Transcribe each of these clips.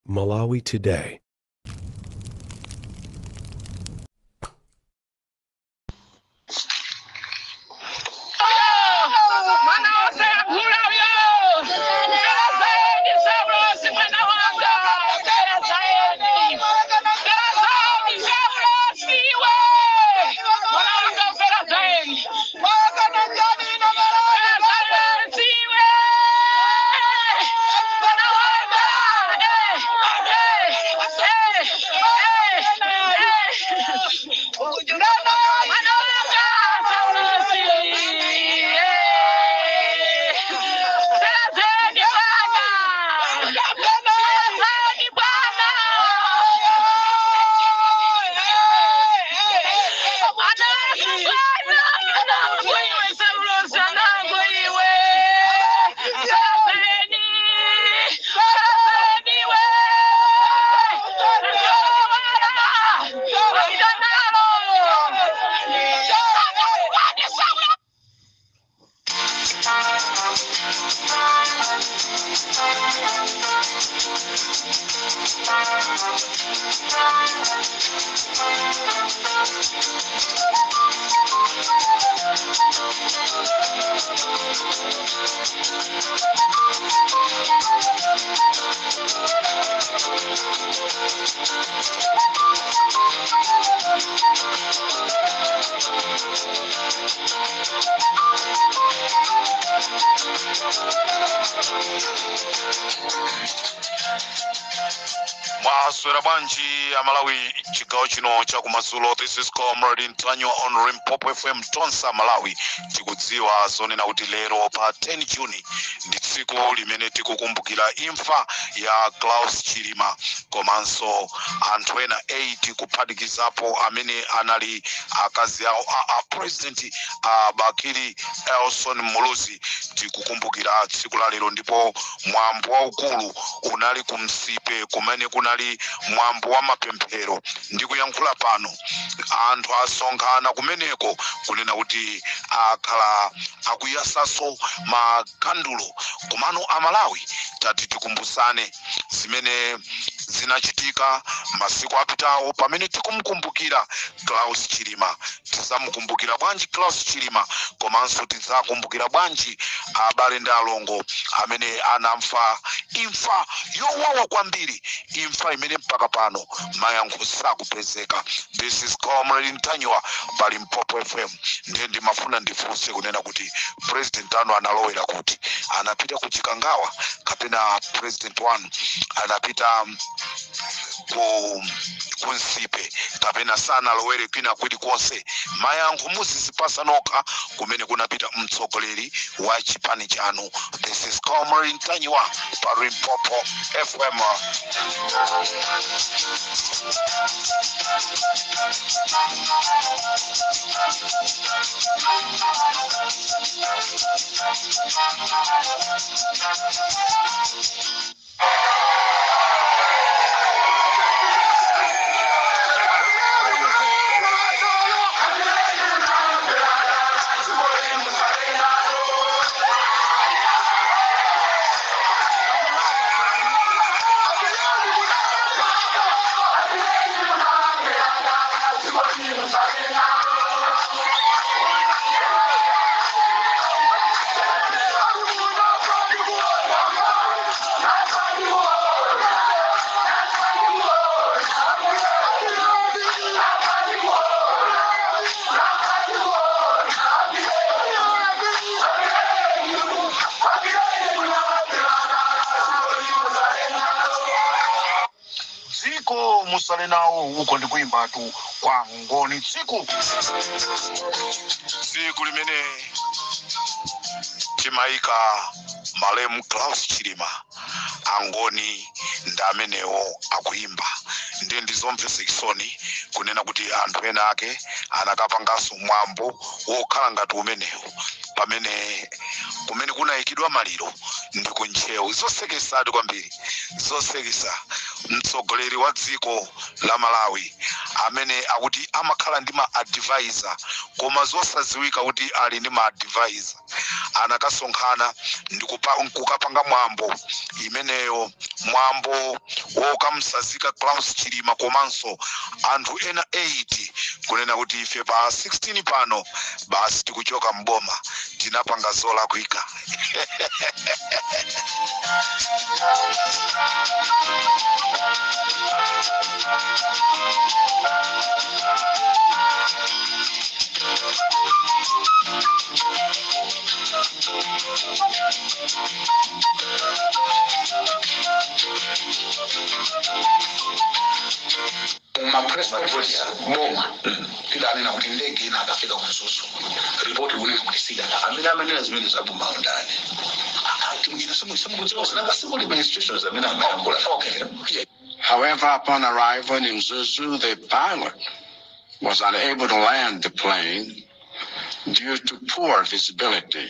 Malawi Today. Mwana wose yankura uyo Zaeni Saulosi mwana wanga Zaeni Zaeni Saulosi we mwana wanga ufera Zaeni Zaeni we mwana wanga eh eh eh eh eh mwana wanga Saulosi eh Zaeni bwana Zaeni bwana Mwaswera bwanji Amalawi chigawo chino chakumadzulo? This is Comrade Ntanyiwa on Limpopo FM. Tonsa Malawi tikudziwa zonena kuti lero pa 10 Juni ndi tsiku limene tikukumbukira imfa ya Klaus Chilima komanso anthu ena 8, kuphatikizapo amene anali akazi awo a President a Bakili Elson Muluzi. Tikukumbukira tsiku la lero, ndipo mwambo waukulu unali ku Msipe kumene kunali mwambo wa mapemphero. Ndikuyankhula pano anthu asonkhana kumeneko, kunena kuti akhala akuyasaso makandulo. Komano Amalawi, tati tikumbusane zimene zinachitika masiku apitawo pamene tikumkumbukira Klaus Chilima. Tizamukumbukira bwanji Klaus Chilima, komanso tidzakumbukira bwanji abale ndi alongo amene anamfa imfa yowawa kwambiri, imfa imene mpaka pano mayankho sakupezeka? This is Comrade Ntanyiwa pa Limpopo FM. Ndiye ndimafuna ndifunse kunena kuti president anu analowera kuti? Anapita ku Chikangawa kapena president wanu anapita ku Nsipe kapena sanalowere kwina kulikonse? Mayankho muzizipasa nokha kumene kunapita mtsogoleri wa chipani chanu. This is Comrade Ntanyiwa pa Limpopo FM. Dziko musale nawo, uko ndikuimbatu kwa Ngoni tsiku Tsiku limene timayika malemu Klaus Chilima, Angoni ndi amenewo akuimba. Ndiye ndizomvetsa chisoni kunena kuti anthu ena ake anakapanganso mwambo wokhala ngati umenewo pamene kumene kunayikidwa maliro ndi kuNtcheu. Zosekesadi kwambiri, zosekesa. Mtsogoleri wa dziko la Malawi amene akuti amakhala ndi ma advisor, koma zosadziwika kuti ali ndi ma advisor, anakasonkhana ndi kukapanga mwambo imeneyo. Mwambo wokamsazika Klaus Chilima komanso anthu ena 8, kunena kuti ife pa 16 pano basi tikuchoka mboma, tinapanga zolakwika. Ma press conference boma lidanena kuti ndege ina akafika ku Mzuzu, ripoti kunena kuti sida. Amene amanena zimene zabumawo ndani? Simukudziwa? Simuli ma institutions amene amayankhula. Okay, yeah. However, upon arrival in Mzuzu, the pilot was unable to land the plane due to poor visibility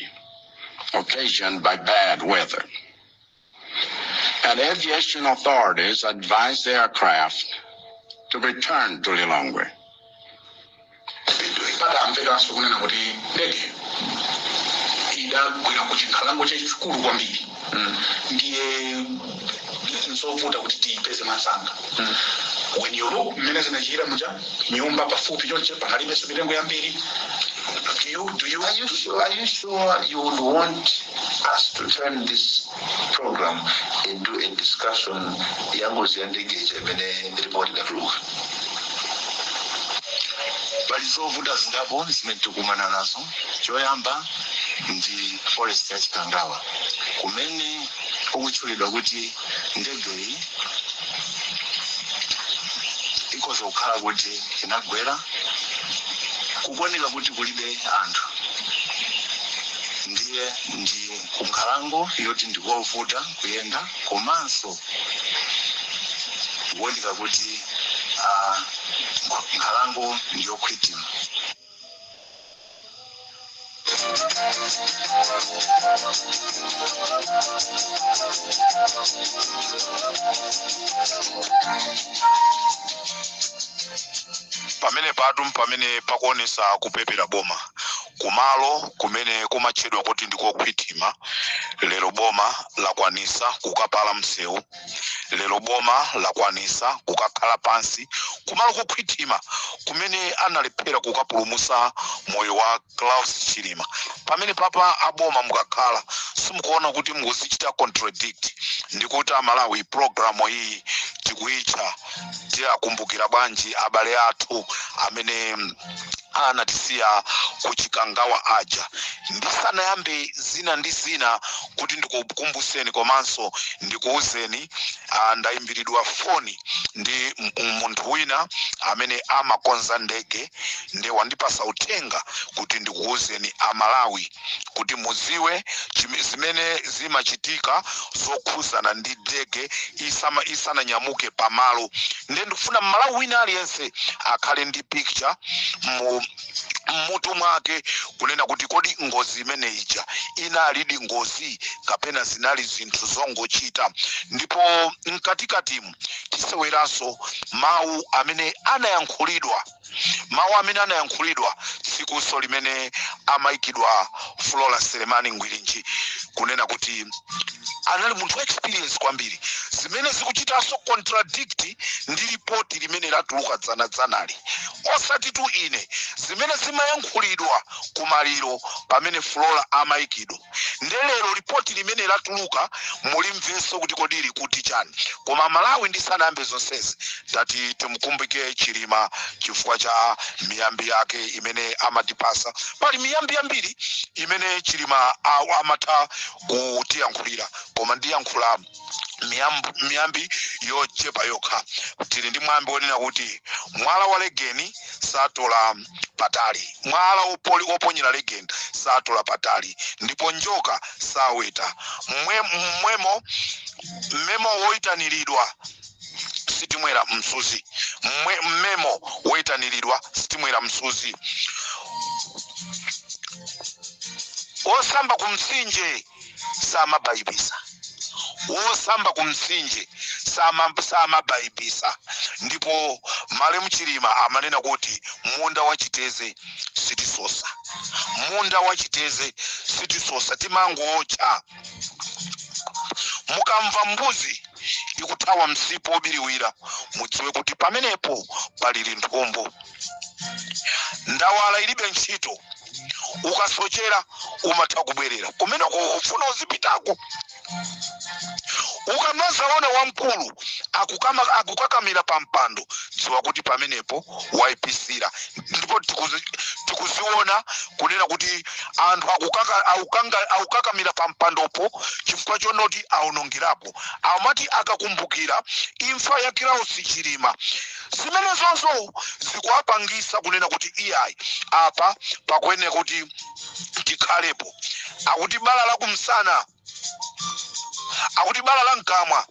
occasioned by bad weather. And aviation authorities advised the aircraft to return to Lilongwe. Padamvekanso kunena kuti ndege idagwera ku chinkhalango chachikulu kwambiri, ndiye nzovuta kuti tiyipeze masanga. When you look mmene zinachitira muja, nyumba pafupi chonche, panalibenso mitengo yambiri. Do you Are you sure you would want us to turn this program into a discussion ya ngozi ya ndege imene ripoti idatuluka? Pali zovuta zingapo zimene tikumana nazo. Choyamba ndi forest ya Chikangawa, kumene ukutchulidwa kuti ndegeyi ikhoza kukhala kuti inagwera. Kukuoneka kuti kulibe anthu, ndiye ndi kunkhalango yoti ndikovuta kuyenda, komanso kuoneka kuti nkhalango ndiyokhwitima. Pamene patu pamene pakuonesa kupepera boma, kumalo kumene kumatchedwa kuti ndikokhwitima, lero boma lakwanisa kukapala msewu, lero boma lakwanisa kukakhala pansi kumalo kokhwitima kumene analephera kukapulumusa moyo wa Klaus Chilima. Pamene papa aboma mukakhala, simukuona kuti mukuzichita contradict? Ndikuti Amalawi, programu iyi tikuyitcha "Tiyakumbukira Bwanji Abale Athu Amene Anatisiya Kuchikangawa Aja?" Ndisanayambe zina ndi zina, kuti ndikukumbuseni komanso ndikuwuzeni, ndayimbiridwa foni ndi munthu wina amene amakonza ndege, ndi wandipasa uthenga kuti ndikuwuzeni Amalawi kuti muziwe zimene zimachitika zokhuzana ndi ndege isananyamuke pamalo. Ndiye ndikufuna Mmalawi wina aliyense akhale ndi picture mu mmutu mwake, kunena kuti kodi ngozi imene ija inalidi ngozi kapena zinali zinthu zongochita? Ndipo mkatikatimu tiseweranso mawu amene anayankhulidwa, mawu amene anayankhulidwa tsikunso limene amayikidwa Flora Selemani Ngwirinji, kunena kuti anali munthu wa experience kwambiri, zimene zikuchitanso contradict ndi ripoti limene latuluka dzanadzanali. Osati tu ine, zimene zimayankhulidwa kumaliro pamene Flora amayikidwa. Nde lero ripoti limene latuluka mulimvenso kuti kodi likuti chani. Koma Malawi, ndisanayambe zonsezi, tati timukumbuke Chilima chifukwa cha miyambi yake imene amatipasa. Pali miyambi yambiri imene Chilima amatha kutiyankhulira, koma ndiyankhula miyambi yochepa yokha. Tili ndi mwambi wonena kuti mwala wa legeni satola patali, mwala woponyera legeni satola patali, ndipo njoka saweta. Mmwemo mmemo woyitaniridwa sitimwera msuzi. Mmemo woyitaniridwa sitimwera msuzi. Wosamba ku mtsinje samabayibisa, wosamba ku mtsinje samabayibisa. Ndipo malemu Chilima amanena kuti munda wachiteze sitisosa, munda wachiteze sitisosa, timangocha. Mukamva mbuzi ikuthawa msipu wobiriwira, mudziwe kuti pamenepo pali linthumbu. Ndawala ilibe ntchito, ukasochera umatha kubwerera kumeneko ufuna uzipitako. Ukamazaona wamkulu akukakamira pa mpando, dziwa kuti pamenepo waipisira. Ndipo tikuziona kunena kuti anthu akukakamira pa mpandopo chifukwa chonoti aonongerapo. Amati akakumbukira imfa ya Klaus Chilima, zimene zonso zikuwapangisa kunena kuti iyayi, apa pakuyenera kuti tikhalepo. Akuti bala la kumsana, akuti bala la mkamwa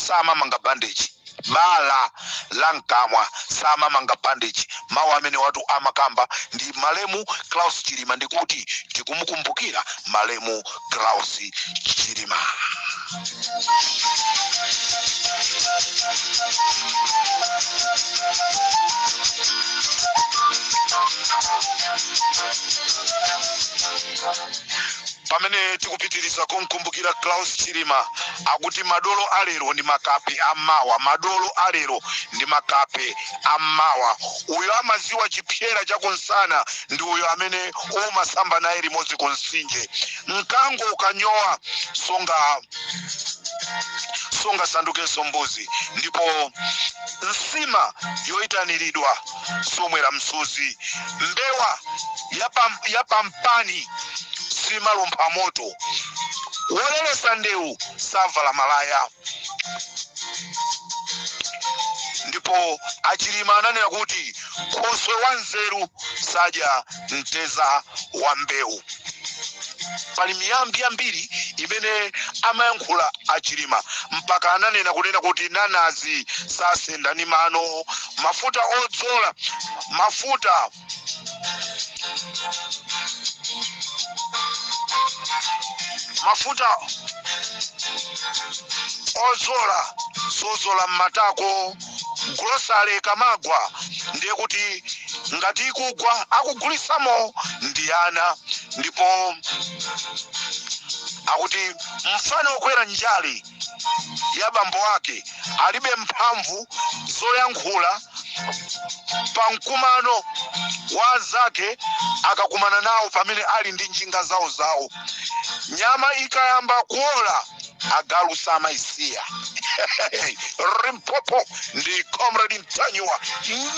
samamanga bandage, bala la mkamwa samamanga bandage. Mawu amene watu amakamba ndi malemu Klaus Chilima, ndikuti tikumukumbukira malemu Klaus Chilima. Pamene tikupitiriza kumkumbukira Klaus Chilima, akuti madolo alero ndi makape ammawa, madolo alero ndi makape ammawa. Uyo amaziwa chipyera chakunsana ndi uyo amene umasamba naye limodzi ku mtsinje. Mkango ukanyowa sungasandukenso mbuzi, ndipo nsima yoyitaniridwa somwera msuzi. Mbewa yapampani simalumpha moto. Wolelesa ndewu savala malaya. Ndipo Achilima ananena kuti khoswe wa nzeru sadya mteza wa mbewu. Pali miyambi yambiri imene amayankhula Achilima, mpaka ananena kunena kuti nanazi sasenda ni mano, mafuta odzola, mafuta ozola sozola mmatako, golosale kamagwa ndiye kuti ngati ikugwa akugulisamo ndi ana. Ndipo akuti mfano wokwera njali ya bambo ake alibe mphamvu zoyankhula pa mkumano wa zake akakumana nawo pamene ali ndi njinga zawo zawo. Nyama ikayamba kuola agalu samaisiya. Limpopo ndi Comrade Mtanyiwa.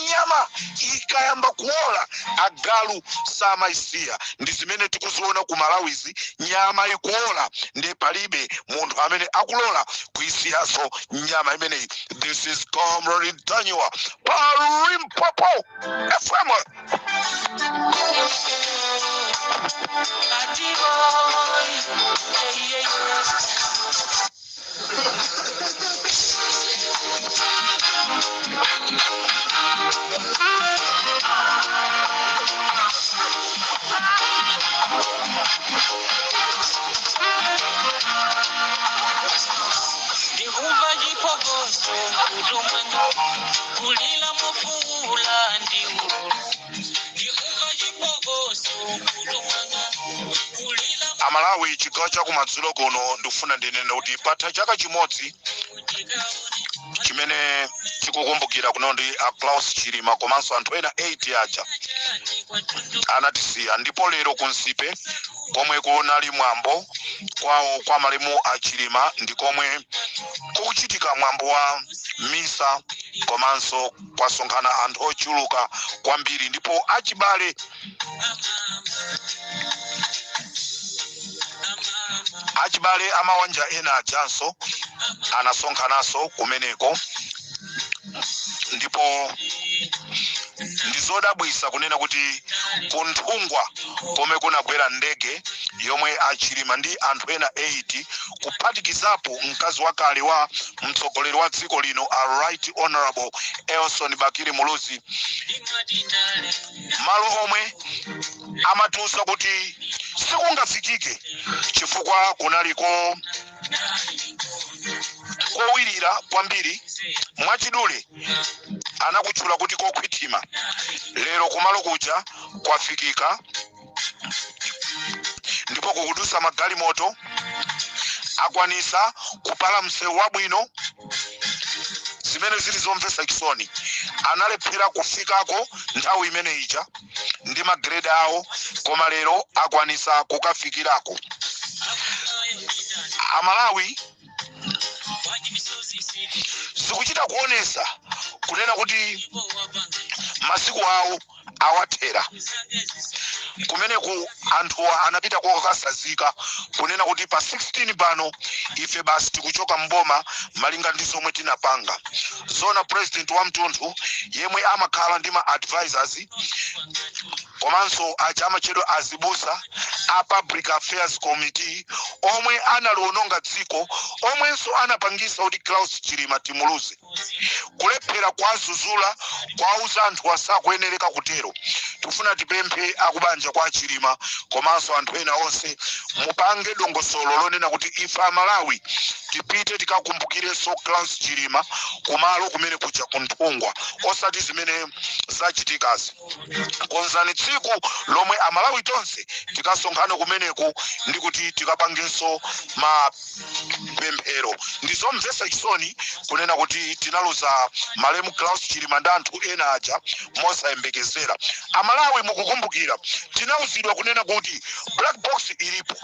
Nyama ikayamba kuola agalu samaisiya, ndi zimene tikuziona ku Malawizi. Nyama ikuola ndi palibe munthu amene akulola kuisiyaso nyama imeneyi. This is Comrade Mtanyiwa pa Limpopo FM. Ndikumva chiphokoso kutumanga, kulila mufuula ndi ululu. Ndikumva chiphokoso kutumanga, kulila. Amalawi, chigawo chakumadzulo kuno ndikufuna ndinene kuti patha chaka chimodzi chimene tikukumbukira kuno ndi a Klaus Chilima komanso anthu ena 8 aja anatisiya. Ndipo lero ku Nsipe komwe kunali mwambo kwawo kwa malemu a Chilima ndi komwe kukuchitika mwambo wa misa, komanso kwasonkhana anthu ochuluka kwambiri. Ndipo achibale amawanja ena ajanso anasonkhananso kumeneko. Ndipo ndizodabwisa kunena kuti kunthungwa komwe kunagwera ndege yomwe Achilima ndi anthu ena 8 kuphatikizapo mkazi wakale wa mtsogoleri wa dziko lino a Right Honorable Elson Bakili Muluzi, malo omwe amatiuza kuti sikungafikike chifukwa kunaliko kowirira kwambiri, mwachidule anakutchula kuti kokhwitima. Lero kumalo kuja kwafikika ndipo kukudusa magalimoto. Akwanisa kupala msewu wabwino. Zimene zili zomvetsa chisoni, analephera kufikako nthawi imene ija ndi ma grader awo, koma lero akwanisa kukafikirako. Amalawi, zikuchita kuonesa kunena kuti masiku awo awathera kumeneku. Anthuwa anapita kokasazika kunena kuti pa 16 pano ife basi tikuchoka mboma, malinga ndi zomwe tinapanga. Zona president wa mtunthu yemwe amakhala ndi ma advisors komanso aja amatchedwa azibusa a Public Affairs Committee, omwe analiononga dziko, omwenso anapangisa kuti Klaus Chilima timuluze, kulephera kwazuzula, kwauza anthu asakuyenereka kutero. Tifuna tipemphe akubanja kwa Chilima komanso anthu ena onse, mupange dongosolo lonena kuti ife Amalawi tipite tikakumbukirenso Klaus Chilima kumalo kumene kuja kunthungwa, osati zimene zachitikazi. Konzani tsiku lomwe Amalawi tonse tikasonkhane kumeneku ndi kuti tikapangenso mapemphero. Ndizomvetsa chisoni kunena kuti tinaluza malemu Klaus Chilima ndi anthu ena aja mosayembekezera. Amalawi, mukukumbukira tinauzidwa kunena kuti black box ilipo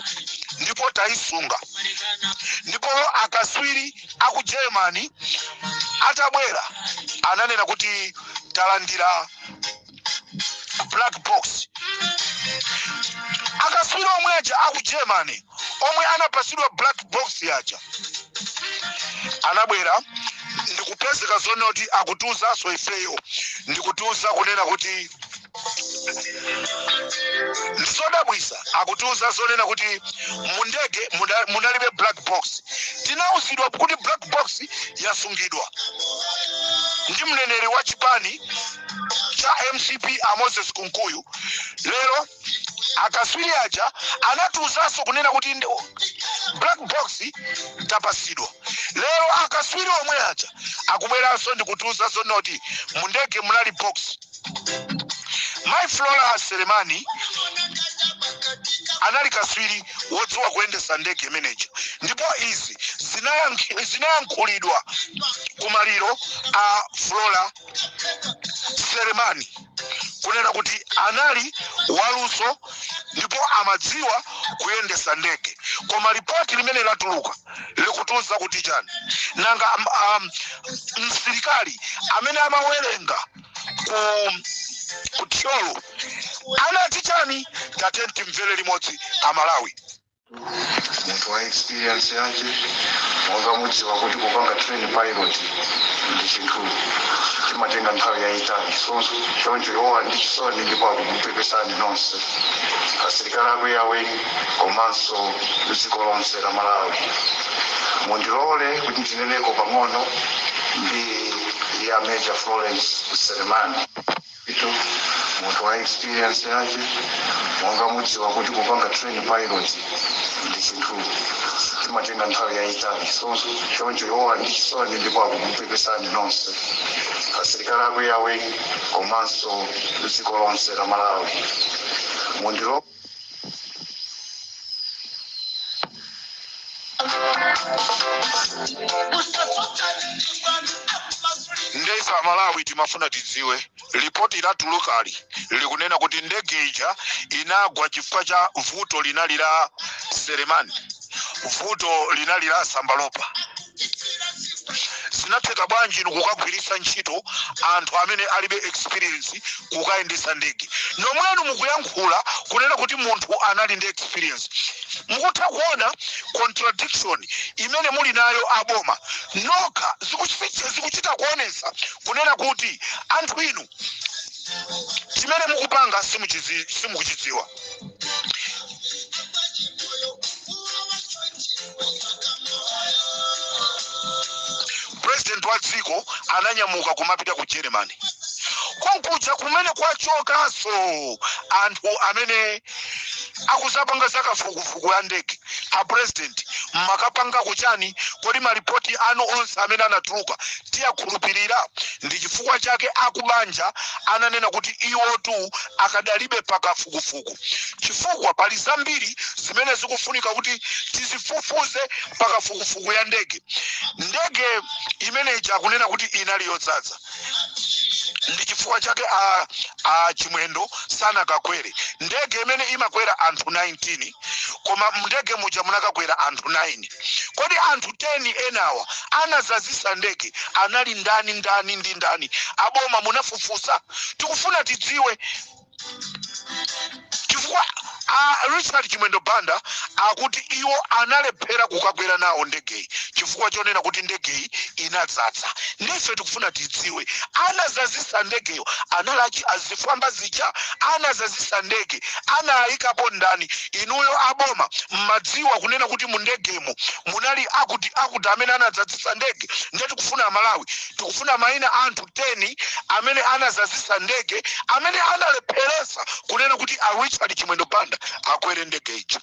ndipo tayisunga, ndipo akaswiri aku Germany atabwera ananena kuti talandira black box. Akaswiri omwe aja aku Germany omwe anapasidwa black box aja anabwera ndikupezeka zone kuti akutiuzanso ifeyo, ndikutiuza kunena kuti ndizodabwisa, akutiuza zonena kuti mundege munalibe black box. Tinauzidwa kuti black box yasungidwa ndi mneneri wa chipani cha MCP, a Moses Kunkuyu. Lero akaswiri aja anatiuzanso kunena kuti black box tapasidwa. Lero akaswiri omwe aja akubweranso ndikutiuza zonoti mundege munali box. Mai Flora Selemani anali kaswiri wodziwa kuyendesa ndege manager, ndipo izi zinayankhulidwa kumaliro a Flora Selemani kunena kuti anali waluso ndipo amadziwa kuyendesa ndege. Koma ripoti limene latuluka likutiuza kuti chani? Nanga msilikali amene amawerenga ku Thyolo anati chani? Tate timvere limodzi, Amalawi. Munthu wa experience yake, monga mudziwa kuti kupanga train pilot ndi chinthu chimatenga nthawi yayitali. So choncho iwowa ndi chisoni ndipo akukupepesani nonse asilikali aku airwing komanso dziko lonse la Malawi. Mundilole kuti ndineneko pang'ono mbiri ya Major Florence Selemani. Itu munthu wa experience yake, monga mudziwa kuti kupanga train pilot ndi chinthu chimatenga nthawi yayitali. So choncho iwowa ndi chisoni ndipo akukupepesani nonse asilikali aku airwing komanso dziko lonse la Malawi. Mundilo Ndefe Amalawi timafuna tidziwe, ripoti latulukali likunena kuti ndege ija inagwa chifukwa cha vuto linali la Selemani, vuto linali la Sambalopa. Zinatheka bwanji inu kukagwiritsa ntchito anthu amene alibe experience kukayendesa ndege, nomwenu mukuyankhula kunena kuti munthu anali ndi experience? Mukutha kuona contradiction imene muli nayo aboma nokha. Zikuchita kuonesa kunena kuti anthu inu chimene mukupanga simukuchidziwa. President wa dziko ananyamuka kumapita ku Germany konkuja kumene kwachokanso anthu amene akuzapanga zakafukufuku ya ndege. A president Mmakapanga kuchani? Kodi malipoti anu onse amene anatuluka tiyakhulupirira? Ndi chifukwa chake akubanja ananena kuti iwotu akadalibe pakafukufuku, chifukwa pali zambiri zimene zikufunika kuti tizifufuze pakafukufuku ya ndege. Ndege imeneyi akunena kuti inali yodzaza, ndi chifukwa chake a Chimwendo sanakakwere ndege imene imakwera anthu 19, koma mndege muja munakakwera anthu 9. Kodi anthu 10 enawa anazazisa ndege anali ndani, ndani ndi ndani? Aboma, munafufuza? Tikufuna tidziwe, chifukwa a Richard Chimwendo Banda akuti iwo analephera kukakwera nawo ndegeyi chifukwa chonena kuti ndegeyi inadzadza. Ndife tikufuna tidziwe, anazazisa ndegeyo anali azifwamba zija? Anazazisa ndege anayikapo ndani? Inuyo aboma, mmadziwa kunena kuti mu ndegemo munali akuti akuti amene anadzazisa ndege? Ndiye tikufuna, Amalawi tikufuna mayina anthu 10 amene anazazisa ndege, amene analepheresa kunena kuti a Richard Chimwendo Banda akwere ndege ija.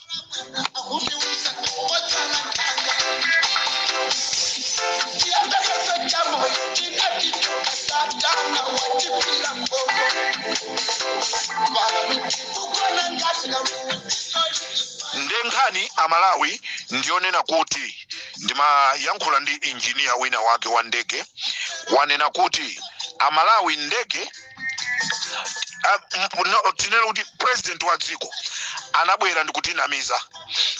Akudiwisa otsala ntanga chiyembekezo cha moyo chinatichoka, Satana watipila mgongo ukona ngati Nde nkhani, Amalawi, ndionena kuti ndimayankhula ndi injiniya wina wake wa ndege, wanena kuti, Amalawi, ndege no, tinene kuti president wa dziko anabwera ndikutinamiza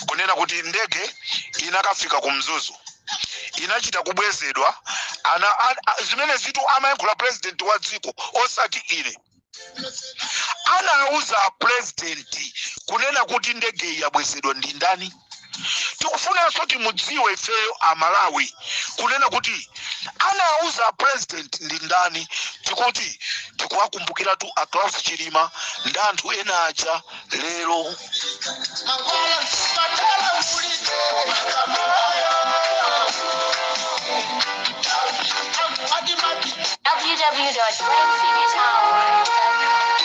kunena kuti ndege inakafika ku Mzuzu, inachita kubwezedwa. Zimene zitu amayankhula president wa dziko, osati ine. Anauza president kunena kuti ndege iyi yabwezedwa ndi ndani? Tikufunanso timudziwe ifeyo Amalawi kunena kuti anauza president ndi ndani. Tikuti tikuwakumbukiratu a Klaus Chilima ndi anthu ena aja lero. Mankhwala patala mulite kamoyo ati mati www.greatcitytower.com.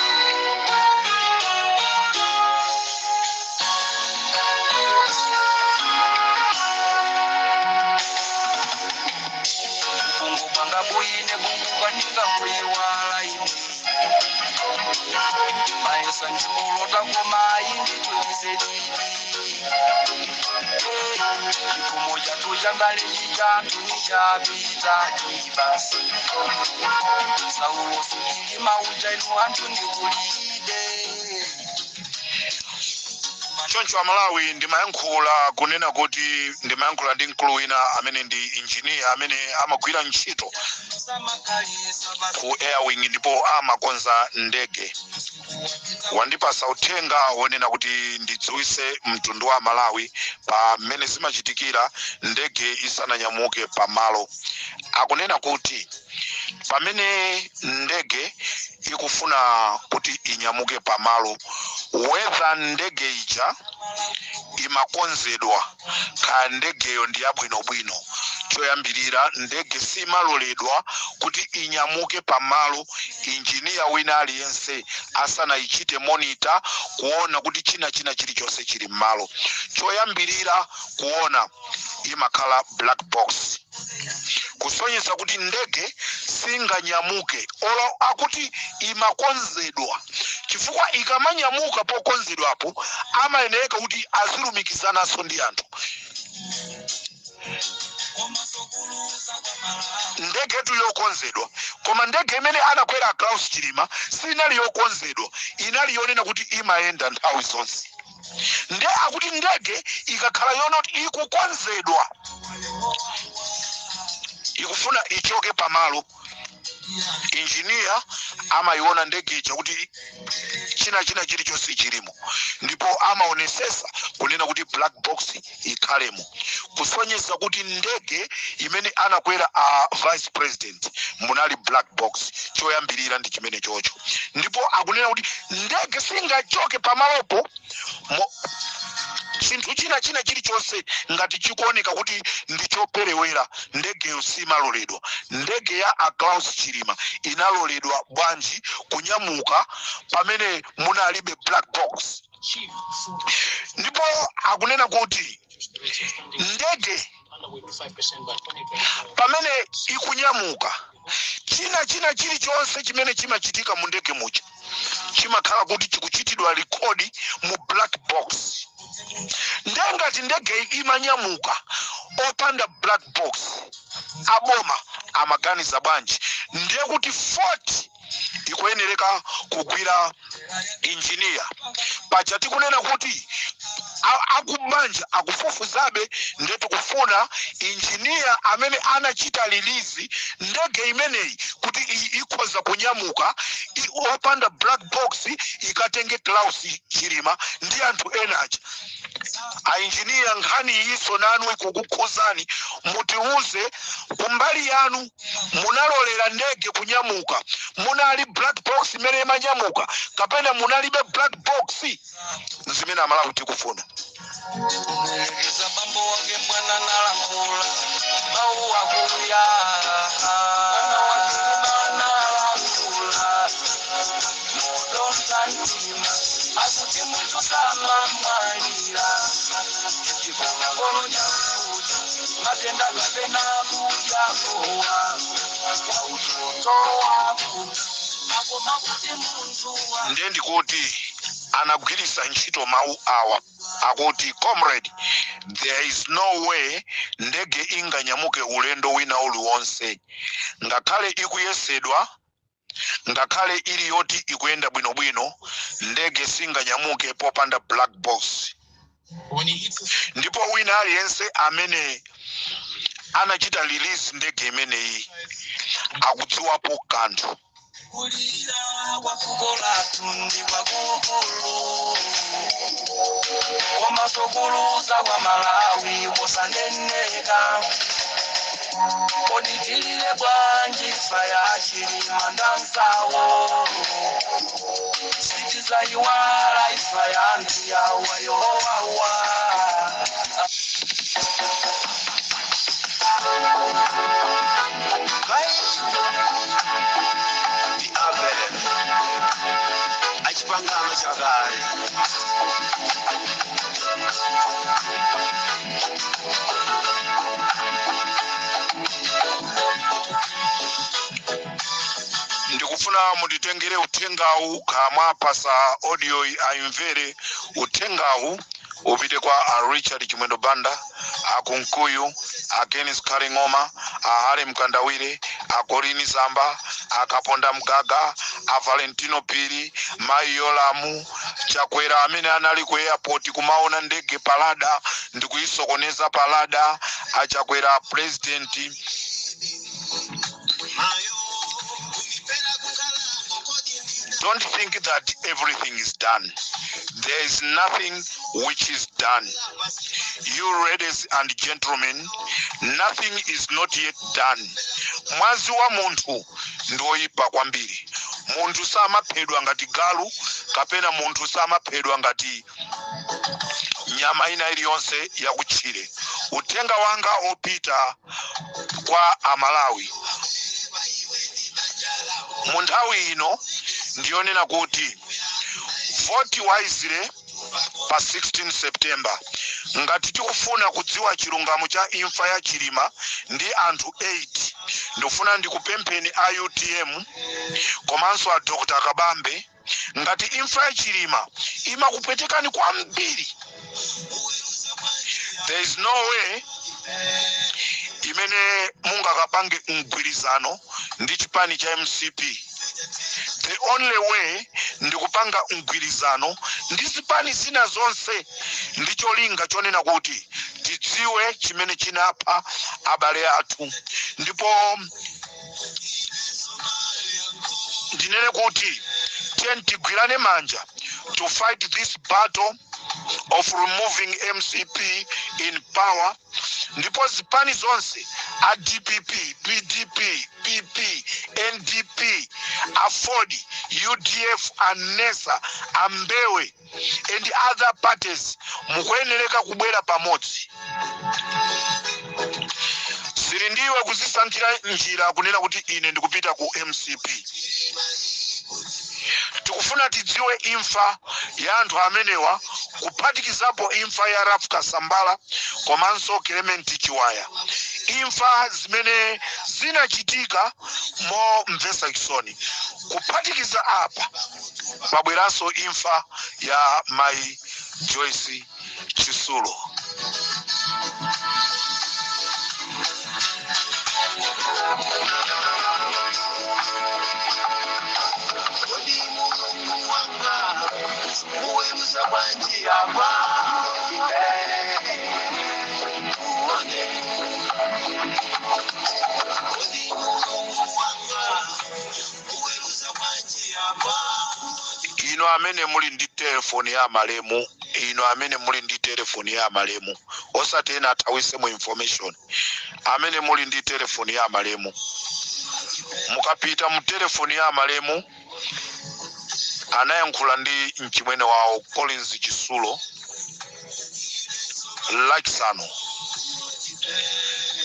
Kungopanga bwine kukukanika kuiwala ine maesa ndikulota koma inditumize didi chipfumo chatu chandale chitatu nichapita basi saulo sikili mauja inu anthu ndikulide. Choncho Amalawi, ndimayankhula kunena kuti ndimayankhula ndi mkulu wina amene ndi injiniya amene amagwira ntchito ku Airwing ndipo amakonza ndege. Wandipasa uthenga wonena kuti ndidziwise mtundu wa Malawi pa mmene zimachitikira ndege isananyamuke pamalo. Akunena kuti pamene ndege ikufuna kuti inyamuke pamalo, whether ndege ija imakonzedwa kaya ndegeyo ndi yabwinobwino, choyambirira ndege simaloledwa kuti inyamuke pamalo injiniya wina aliyense asanayichite monitor kuona kuti china china chilichonse chili m'malo. Choyambirira kuona imakhala black box, kusonyeza kuti ndege singanyamuke olo akuti imakonzedwa, chifukwa ikamanyamuka pokonzedwapo amayeneka kuti azilumikizananso ndi anthu. Ndegetu yokonzedwa, koma ndege imene anakwera Klaus Chilima sinali yokonzedwa, inali yonena kuti imayenda nthawi zonse. Nde akuti ndege ikakhala yonoti ikukonzedwa, ikufuna ichoke pamalo, injiniya amayiona ndege ija kuti china china chilichonse chilimo, ndipo amaonesesa kunena kuti black box ikhalemo, kusonyeza kuti ndege imene anakwera a vice president munali black box. Choyambirira ndi chimene chocho. Ndipo akunena kuti ndege singachoke pamalopo chinthu china china chilichonse ngati chikuoneka kuti ndi choperewera, ndegeyo simaloledwa. Ndege ya a Klaus Chilima inaloledwa bwanji kunyamuka pamene munalibe black box? Ndipo akunena kuti Ndege pamene ikunyamuka, china chilichonse chimene chimachitika mu ndege muja chimakhala kuti chikuchitidwa record mu black box. Ndengati ndege imanyamuka opanda black box, aboma amaganiza bwanji? Ndiye kuti 40 ikuyenereka kugwira injiniya. Paja tikunena kuti akubanja akufufuzabe, ndiye tikufuna injiniya amene anachita release ndege imeneyi kuti ikhoza kunyamuka opanda black box, ikatenge Klaus Chilima ndi anthu ena aja. Ainjiniya, nkhani iyiso nanu ikukukhuzani, mutiuze kumbali yanu, munalolera ndege kunyamuka, munali black box imene imanyamuka kapena munalibe black box? Zimene Amalawi tikufuna. Kumerekeza bambo wake mwana nalankhula mawu akuya, mwana wake nalankhula modonsa mtima, akuti munthu samamwalira chipongolo chakuti matenda kapena kudyakowa kwa utoto wako akoma kuti munthu wa Ndiye ndikuti anagwiritsa ntchito mawu awa akuti, "Comrade, there is no way ndege inganyamuke ulendo wina uliwonse, ngakhale ikuyesedwa, ngakhale ili yoti ikuyenda bwinobwino, ndege singanyamuke popanda black box." Ndipo wina aliyense amene anachita release ndege imeneyi akudziwapo kanthu. Kulira kwa fuko lathu ndi kwakukulu, komanso kuluza kwa Malawi kosaneneka. Kodi tilile bwanji imfa ya Chilima ndanzawo? Sitizayiwala imfa ya anthu yawa yowawa. Ndi Abele achipangano chakale. Ndikufuna munditengere uthengawu, kamwa pasa audio iyi aimvere. Uthengawu upite kwa a Richard Chimwendo Banda, a Kunkuyu, a Kenis Kaling'oma, a Hale Mkandawire, a Colleen Zamba, a Kaponda Mgaga, a Valentino Piri, mayi Yolamu Chakwera amene anali ku airport kumaona ndege palada ndikuyisokoneza palada. Achakwera president, don't think that everything is done. There is nothing which is done. You ladies and gentlemen, nothing is not yet done. Mwazi wa munthu ndoyipa kwambiri. Munthu samaphedwa ngati galu, kapena munthu samaphedwa ngati nyama ina iliyonse yakutchire. Uthenga wanga opita kwa Amalawi mu nthawi ino ndiyonena kuti vote wisely pa 16 September. Ngati tikufuna kudziwa chilungamo cha imfa ya Chilima ndi anthu 8, ndikufuna ndikupempheni a UTM komanso a Dr Kabambe, ngati imfa ya Chilima imakupwetekani kwambiri, there is no way imene mungakapange mgwirizano ndi chipani cha MCP. The only way ndikupanga mgwirizano ndi zipani zina zonse ndi cholinga chonena kuti tidziwe chimene chinapha abale athu. Ndipo ndinene kuti tiyeni tigwirane manja to fight this battle of removing MCP in power. Ndipo zipani zonse, a DPP, PDP, PP, NDP, AFORD, UDF, anesa ambewe and other parties, mukuyenereka kubwera pamodzi. Zili ndiwe kuzisankhira njira kunena kuti ine ndikupita ku MCP. Tikufuna tidziwe imfa ya anthu amenewa. Kuphatikizapo imfa ya Ralph Kasambara komanso Clement Chiwaya, imfa zimene zinachitika momvetsa chisoni. Kuphatikiza apa, pabweranso imfa ya Mai Joyce Chisulo. Kodi Mulungu wanga muweruza bwanji apa? Uone. Kodi Mulungu wanga muweruza bwanji apa? Ino amene muli ndi telefoni ya malemu, ino amene muli ndi telefoni ya malemu, osati ena athawisemo information, amene muli ndi telefoni ya malemu, mukapita mu telefoni ya malemu, anayankhula ndi mchimwene wawo Collins Chisulo Lachisanu.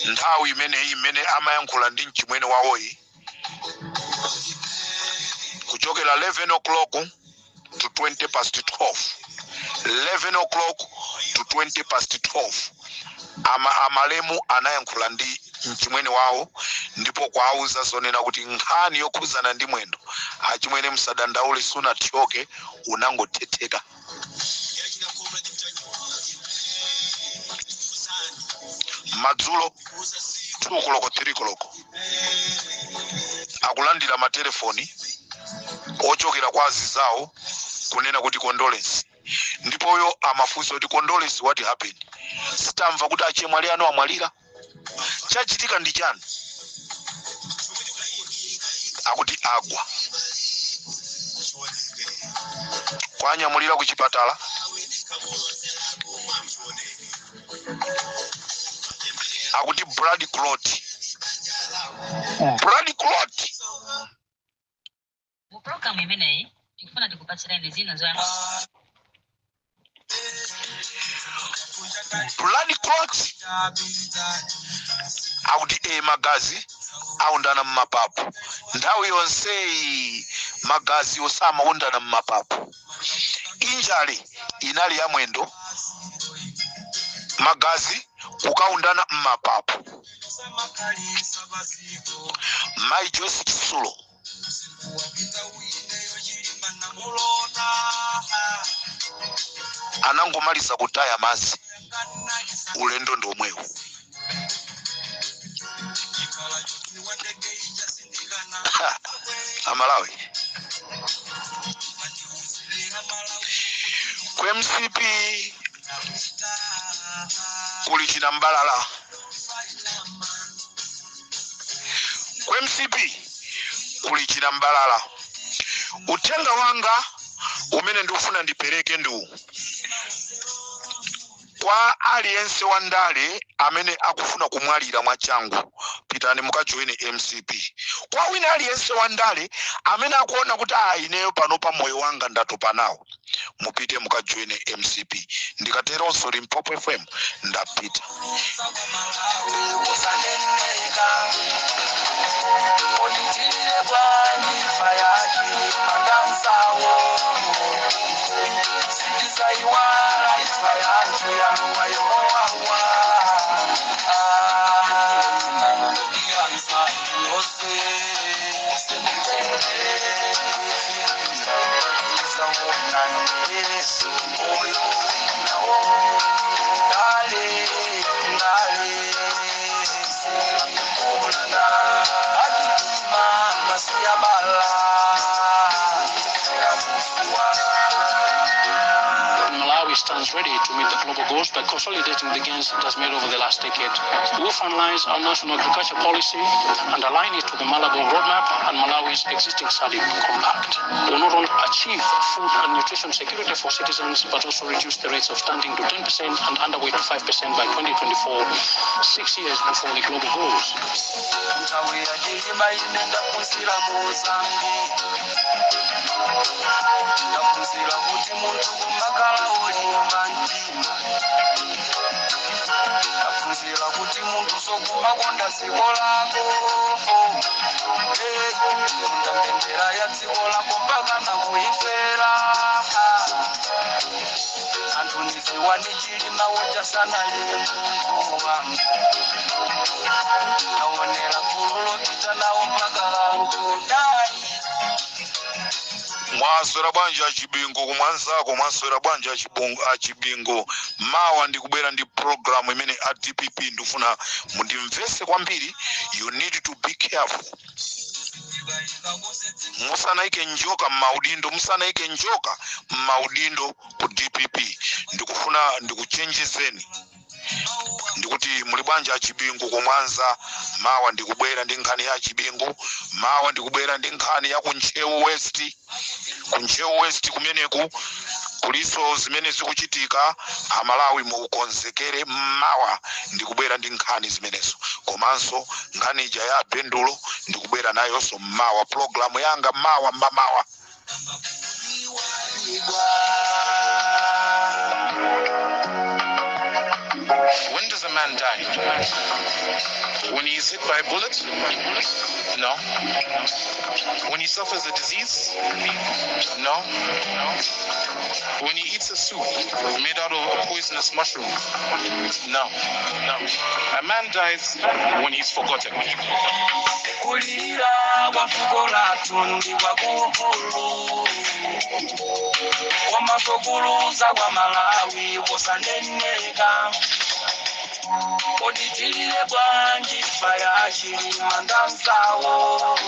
Nthawi imeneyi imene amayankhula ndi mchimwene wawoyi, kuchokera 11 o'clock to 20 past 12, 11 o'clock to 20 past 12, amalemu anayankhula ndi mchimwene wawo ndipo kwauza zonena kuti nkhani yokhuzana ndi mwendo, achimwene, musadandaule, sunathyoke, unangothetheka. Madzulo 2 koloko, 3 koloko, akulandira matelefoni ochokera kwa azizawo kunena kuti condolence, ndipoyo amafunsa kuti, "Condolence, what happened? Sitamva kuti achemwali anu amwalira, chachitika ndi chani?" Akuti agwa, kwanyamulira ku chipatala. Akuti blood clot, blood clot. Mu programu imeneyi tikufuna tikupatsireni zina zoyamba. Blood clot, akuti magazi aundana mmapapu. Nthawi yonseyi magazi osamaundana mmapapu. Injury inali ya mwendo, magazi kukaundana mmapapu. Mai Joyce Chisulo anangomaliza kutaya mazi, ulendo ndi omwewo. Amalawi, ku MCP kuli chinambalala. Ku MCP kuli chinambalala. Uthenga wanga umene ndikufuna ndipereke ndi kwa aliyense wa ndale amene akufuna kumwalira mwachangu, pitani mukajoine MCP. Kwa wina aliyense wa ndale amene akuona kuti, "Ah, ineyo pano pa moyo wanga ndatopa nawo," mupite mukajoine MCP. Ndikateronso, Limpopo FM, ndapita. Usaneneka onditilile bwanji imfa yachimandansawo sindizaiwala imfa yanthu yanuwa yowawa yose. Zaonane moyo nawo ngale ngale kulanda achitima masiyabala. Malawi stands ready to meet the global goals by consolidating the gains it has made over the last decade. We will finalize our national agriculture policy and align it to the Malabo Roadmap and Malawi's existing SADC Compact. We will not only achieve food and nutrition security for citizens, but also reduce the rates of stunting to 10% and underweight to 5% by 2024, 6 years before the global goals. Nthawi yachilima ine ndaphunzira muzambi, ndaphunzira kuti munthu kumakhala olimba mtima, ndaphunzira kuti munthu sokumakonda dziko lako. Eh, konda mbendera ya dziko lako mpaka nakuifera. Anthu Dziwani Chilima wochasana lemu wangu naonera kulolopita nawo mpaka kudai. Mwaswera bwanji achibingu kumwanzako? Mwaswera bwanji achibingu? Mawa ndikubwera ndi program imene a DPP ndifuna mundimvese kwambiri. You need to be careful. Musanaike njoka mmaudindo, musanaike njoka mmaudindo ku DPP. Ndikufuna ndikuchenjezeni. Ndikuti muli bwanji achibingu kumwanza? Mawa ndikubwera ndi nkhani ya achibingu. Mawa ndikubwera ndi nkhani ya kuntcheu West. Kuntcheu West kumeneku kuliso zimene zikuchitika. Amalawi, mukonzekere, mawa ndikubwera ndi nkhani zimenezo, komanso nkhani ija ya pendulo ndikubwera nayonso mawa. Programu yanga mawa mmamawa. When does a man die? When he is hit by a bullet? No. When he suffers a disease? No. When he eats a soup made out of a poisonous mushroom? No. No. A man dies when he's forgotten. Kulira kwa fuko lathu ndi kwakukulu, komanso kuluza kwa Malawi kosaneneka. Kodi tilile bwanji imfa ya Chilima ndi anzawo?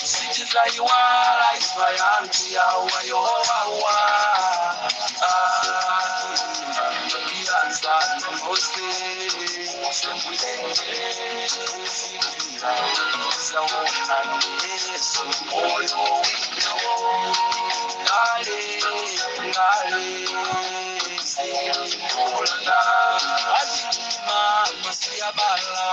Sitizayiwala imfa ya anthu yawa yowawa iyanzano mose zaona Yesu moyo ngale ngale simulanda azima masiyabala.